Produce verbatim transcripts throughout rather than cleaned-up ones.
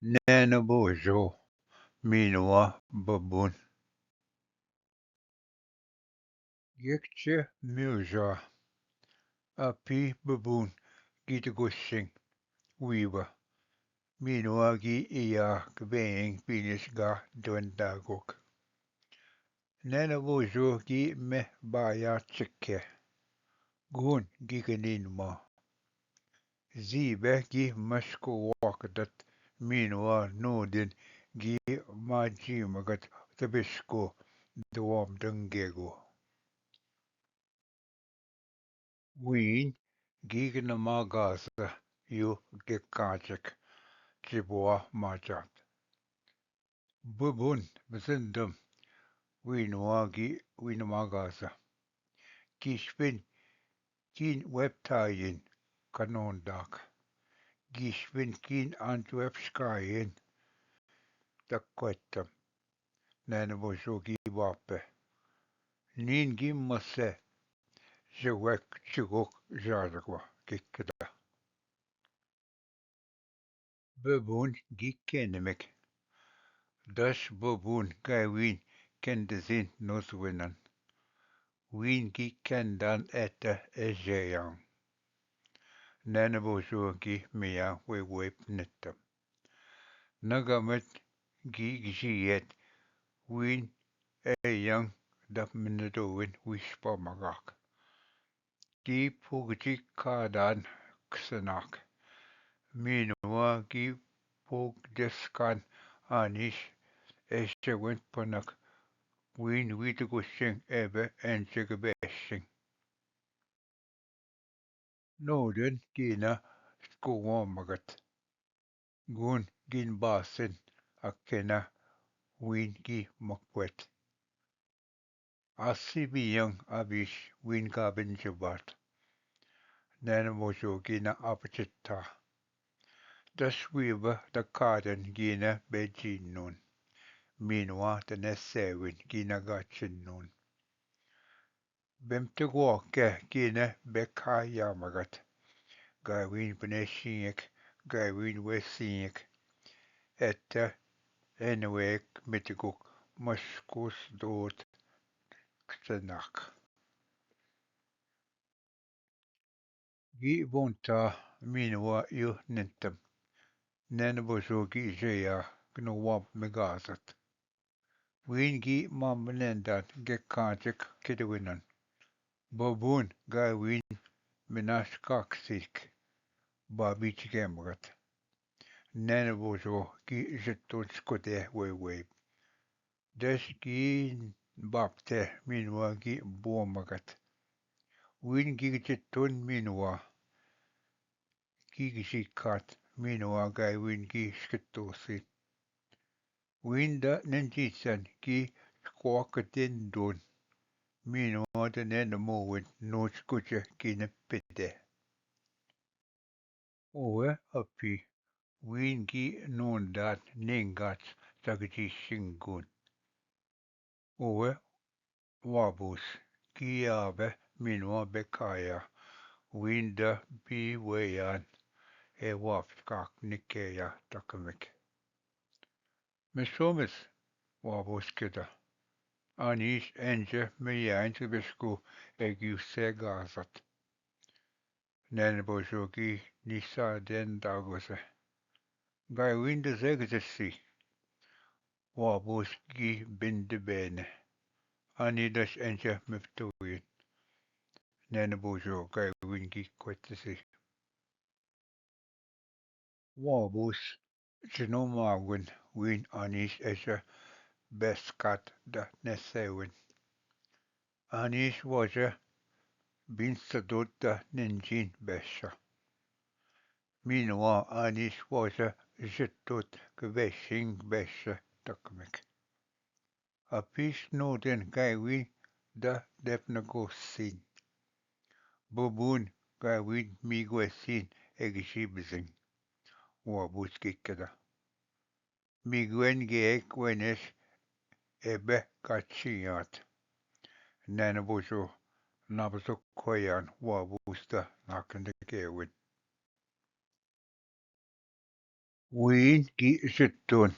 नैन बोजो, मीनवा बबून। गेकचे म्यूजा, अपी बबून गीत गोशिंग वीवा। मीनवा गी इया बेंग पीनिस गा द्वन दागोक। नैन बोजो गी में बाया चिक्के। गुन गी गनीन मा। जीबे गी मस्को वाकदत मीनवा नूदिन गी माजी मगत तबिस्को दुआम दंगेगो। वीन गीक नमा गास यु गे कांचक चिबुआ माचात। बुबुन बसंदम वीनवा गी वीनमा गास। गिशपिन किन वेप्तायिन कनोन दाक। गिशपिन किन अंतवेप्सकायिन तक्वेत्तम। नैन बोजो गी बापे। नीन गी मसे जवेक चिगोक जारगवा किकदा। बबून गी केनमिक। दस बबून गायवीन केंदजीन नोसविनन। वीन गी केंदान एता एजेयांग। नैन बोजो गी मिया वे वेप नित्तम। नगमत गी गजीयत वीन एयंग दप मिनदोविन विश्पा मगाक। गी पुगजी कादान क्सनाक। मीनवा गी पुग जसकान आनिश एशेवन पनक वीन वीत गुशिंग एबे एंचक बेशिंग। नोडन गिना स्कोवा मगत। गुन गिन बासिन अकेना वीन गी मक्वेत। आसी बियंग अबिश वीन गाबिन जबात। नैन बोजो गिना अपचित्ता। दस वीब दकादन गिना बेजी नून। मीनवा तने सेविन गिना गाचिन नून। बेमतगो के गिने बेखा या मगत। गायवीन बने सींक, गायवीन वे सींक। एत एनवेक मितगुक मस्कुस दोत क्सनाक। गी बोंता मीनवा यु निंतम। नैन बोजो गी जया गनुवा मिगाजत। वीन गी माम नैंदान गे कांचक किदविनन। बबून गायवीन मिनाश काकसीक। बाबी चिके मगत। नैन बोजो गी जत्तोन स्कुदे वे वे। दस गी बापते मीनवा गी बो मगत। वीन गी जत्तोन मीनवा। गी गिशी कात मीनवा गायवीन गी स्कितोसी। वीन द नंजीसन गी स्क्वाक दिन दोन। मीनवा द नैन मोविन नोच कुछ गी न पिदे। ओवे अपी वीन गी नोंदात निंगात तगजी सिंगुन। ओवे वाबूस गी आबे मीनवा बेकाया वीन द बी वेयान ए वापस काक निकेया तकमिक। मिसोमिस वाबूस किदा। अनीस एंजे मियाइन तबिस्कु एग्यूसे गाजत। नैन बोजो गी निसा देन दागोसे। गायवीन द जेग जस्सी। वाबूस गी बिंद बेने। अनी दस एंजे मिप्तुइन। नैन बोजो गायवीन गी क्वेतसी। वाबूस जिनो मागुन वीन अनीस एंजे बेस्कात द नेसेविन। अनीस वोजे बिन सदोत द निंजीन बेशा। मीनवा अनीस वोजे जित्तोत क बेशिंग बेशा तकमिक। अपिस नोदेन गायवीन द देपनगो सीन। बबून गायवीन मीगवे सीन एगशी बिजिंग। वाबूस गी कदा। मीगवेन गे एक वेनेस एबे काची यात। नैन बोजो नाबसो खोयान वाबूस द नाकंद Gavin. Win gi sittun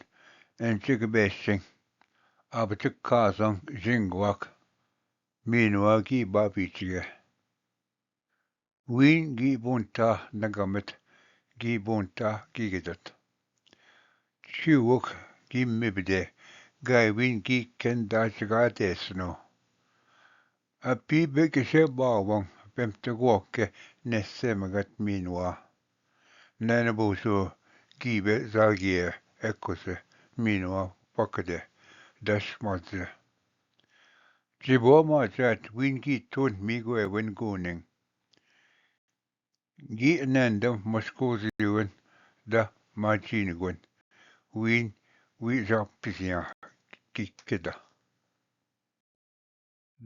enchik besing, abchik kasang jingwak, minwa gi babich ge. Win gi bunta nagamit, gi bunta gi gidat. Chiwuk gi mibde, gai win gi kenda chiga desno. Api be kise bawang pem te gwokke nesse magat minwa. Nene busu gi be zagie ekuse minwa pakde dash mazze. Jibo machat win gi tun mi gwe win guning. Gi nendam mashkuzi win da machin gun. Win wi ja pisiya ki kida.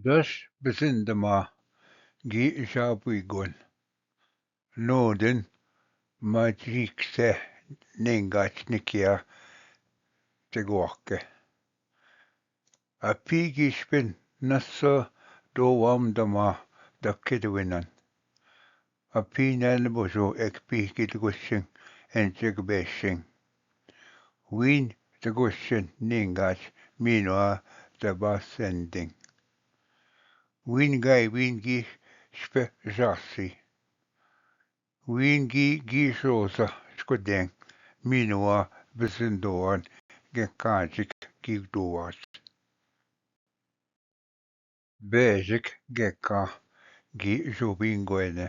Dash bisindama gi ja pui gun. Nodin majik se ningach nikia te gwokke. Api gi shpin nasa do wam dama da kid winan. Api nen busu ek pi gi dgushin enchik beshin. Win dgushin ningach minwa da ba sending. Win gai win gi shpe jasi. Win gi gi shosa shkudeng minwa bisindoan ge kanjik gi duwat. Bejik ge ka gi jubin gwene.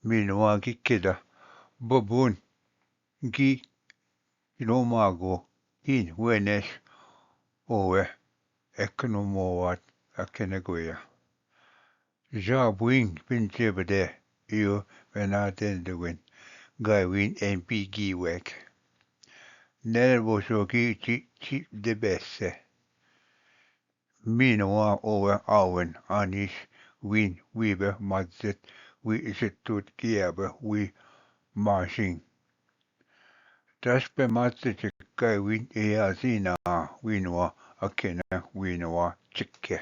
Minwa gi kida babun gi ino mago in wenes owe ekno mowat akene gweya. Jabuin pinche bede iyo wena den duwin gaiwin en pi gi wek. Ner boso ki chi chi de bese. Minwa owe awen anish win wibe madzet wi isitut kiebe wi mashin. Tash pe matse chikkai win e azina winwa akena winwa chikke.